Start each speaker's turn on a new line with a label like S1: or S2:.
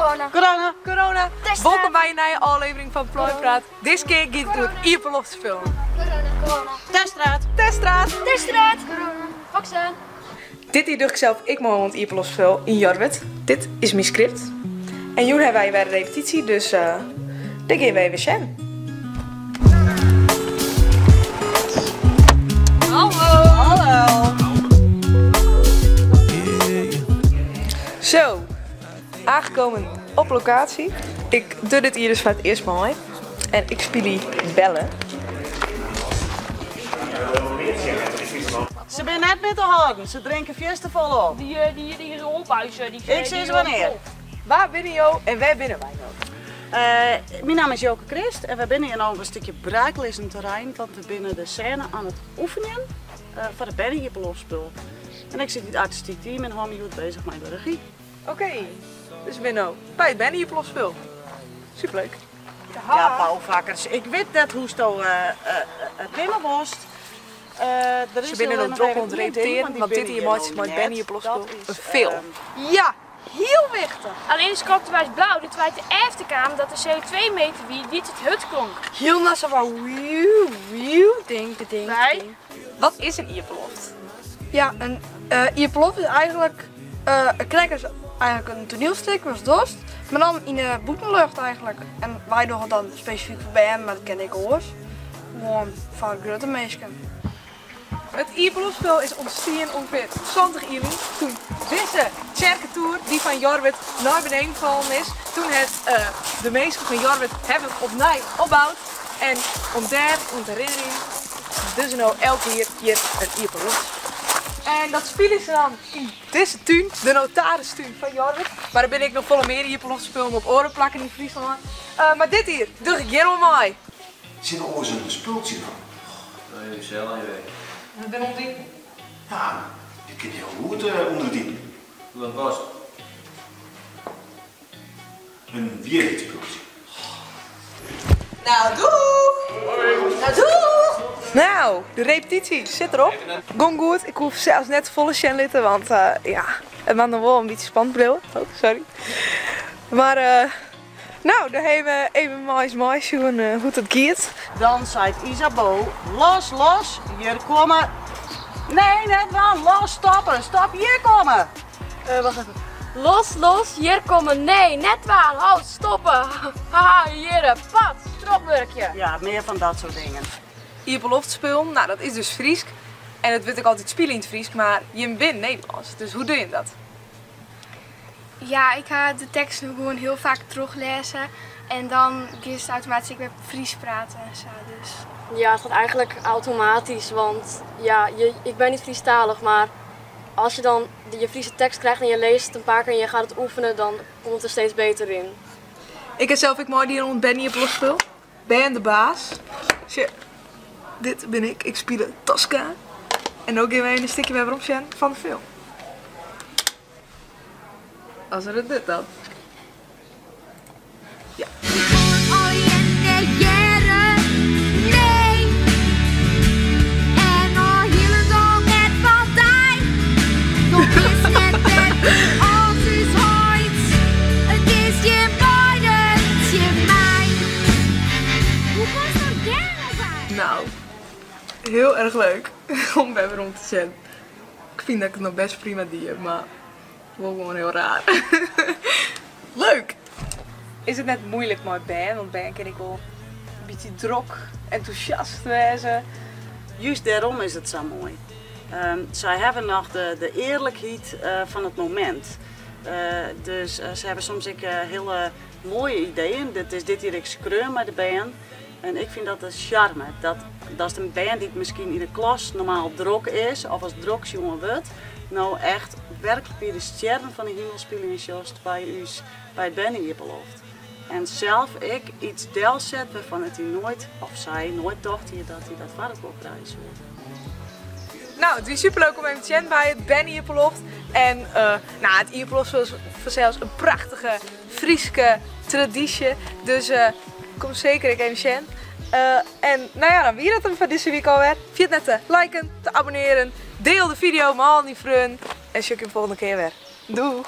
S1: Corona.
S2: Corona.
S3: Corona.
S1: Teststraat.
S3: Welkom by in nije ôflevering fan Pleinpraat. Dizze kear giet it oer iepenloftspullen.
S1: Corona. Corona.
S2: Teststraat.
S3: Teststraat.
S1: Teststraat. Corona. Vaccin.
S3: Dit jier doch ik sels ek mei oan it iepenloftspul yn Jorwert. Dit is myn skript. En jûn hawwe wy wer in repetysje, dus dêr gean we even sjen. Hallo!
S2: Hallo!
S3: Zo, aangekomen op lokatie. Ik doe dit jier dus foar it earst mei. En ik spylje Belle.
S2: Se binne net mear te hâlden, se drinke fierste folle op.
S1: Die, die, die rolbuizen. Die,
S2: Ik sis wannear.
S3: Wa binne jo en wêr binne wy no?
S2: Myn namme is Joke Krist en wy binne hjir no op in stikje braaklizzend terrein, want we binne de sêne oan it oefenjen foar it berne-iepenloftspul. En ik sit yn it artistyk team en hâld my hjoed bezich mei de regy.
S3: Oké, dus we binne no by it berne-iepenloftspul. Superleuk.
S2: Ja, boufakkers, ik wit net hoe'tsto it nimme wolst. Der
S3: Se
S2: is
S3: binne no
S2: allinnich
S3: drok
S2: even
S3: oan it
S2: ien ding,
S3: repetearen,
S2: want dy
S3: want dit
S2: binne
S3: jier
S2: hjir
S3: meitsje se
S2: no
S3: mei it
S2: net.
S3: berne-iepenloftspul
S2: Dat
S3: in
S2: is,
S3: film. Ja, hiel wichtich!
S1: Allinne skokte wy blau doe't wy te efter kamen dat de CO2-meter wie dy't it hurd klonk.
S4: Hielendal sa fan wieuw, wieuw, ding, ding,
S1: Wij?
S4: ding.
S3: Wat is in iepenloft?
S4: Ja, in iepenloft is eigentlik krekt as eigentlik in toanielstik, watst dochst, mar dan yn de bûtenlucht eigentlik. En wy dogge it dan spesifyk foar bern, mar dat kin ek oars. Gewoan foar grutte minsken.
S3: It iepenloftspul is ûntstien ûngefear 70 jier lyn, toen dizze tsjerketoer, dy fan Jorwert, nei beneden fallen is. Toen hat de minsken fan Jorwert hawwe it opnij opboud en om dêr oan te herinnerjen dogge se no elk jier hjir in iepenloftspul. En dat spylje se dan yn dizze tún, de notaristún fan Jorwert. Mar der binne ek noch folle mear iepenloftspullen op oare plakken yn Fryslân. Mar dit jier doch ik hjir oan mei.
S5: Sille oars in spultsje dwaan?
S6: Dat is gesellich, hè.
S3: We binne oan it iten.
S5: Ja, dit kin hiel goed ûnder it iten.
S6: Wat was it?
S5: In wierheidsspultsje.
S3: Nou, doeg! Nou, doeg! Nou, de repetysje sit derop. Gong goed. Ik hoech sels net folle sjen litten, want ja, it moat noch wol in bytsje spannend bliuwe. Oh, sorry. Mar nou, dêr hawwe we even mei ús meisjoen hoe't it giet.
S2: Dan seit Isabeau, los, los, hjir komme. Nee, net dwaan, los, stoppe, stop, hjir komme.
S4: Wacht even.
S1: Los, los, hjir komme, nee, net dwaan, ho, stoppe, haha, hjirre, pat, trochwurkje.
S2: Ja, mear fan dat soart dingen.
S3: Iepenloftspullen, nou dat is dus Frysk en it wurdt ek altyd spile yn it Frysk, mar jim binne Nederlânsk, dus hoe dogge jim dat?
S7: Ja, ik ha de teksten gewoan hiel faak trochlêzen en dan giest automatysk ek wer Frysk praten en sa, dus.
S8: Ja, it giet eigentlik automatysk, want ja, ik ben niet Frysktalich, mar as je dan je Friese tekst krijgt en je leest het een paar keer en je gaat het oefenen, dan komt het er steeds beter in.
S3: Ik ha sels ek meidien oan it berne-iepenloftspul. Bern de baas. Sjoch, dit bin ik. Ik spile Tosca. En no gean we even in stikje wer werom sjen fan de film. As er it docht dan. Ja.
S9: Nee. En al hielendal net fan dy. Do bist net better as ús heit. It is jim beiden tsjin my. Hoe komst do dêr no by?
S3: Nou, hiel erch leuk om wer werom te sjen. Ik fyn dat ik it noch best prima die, mar wol gewoan hiel raar. Leuk! Is it net muoilik mei bern? Want bern kinne ek wol in bytsje drok, entûsjast wêze.
S2: Just dêrom is it sa moai. Sy hawwe noch de earlikheid fan it momint. Dus se hawwe soms ek hiele moaie ideeën. Dit is dit jier ek skreaun mei de bern. En ik fyn dat de sjarme. Dat datst in bern dy't miskien yn de klas normaal drok is of as drok sjoen wurdt, no echt werklik by de stjerren fan de himel spyljen sjochst by ús by it berne-iepenloft. En sels ek iets delset wêrfan it hy noait, of sy, noait tocht hie dat hy dat foar elkoar krije soe.
S3: Nou, it wie superleuk om even te sjen by it berne-iepenloft. En nou, it iepenloft is fansels in prachtige Fryske tradysje. Dus kom seker ek even sjen. En nou ja, dan wie dat him foar dizze wike alwer. Ferjit net te liken, te abonnearen, diel de fideo mei al dyn freonen en sjoch ik jim folgjende kear wer. Doeg!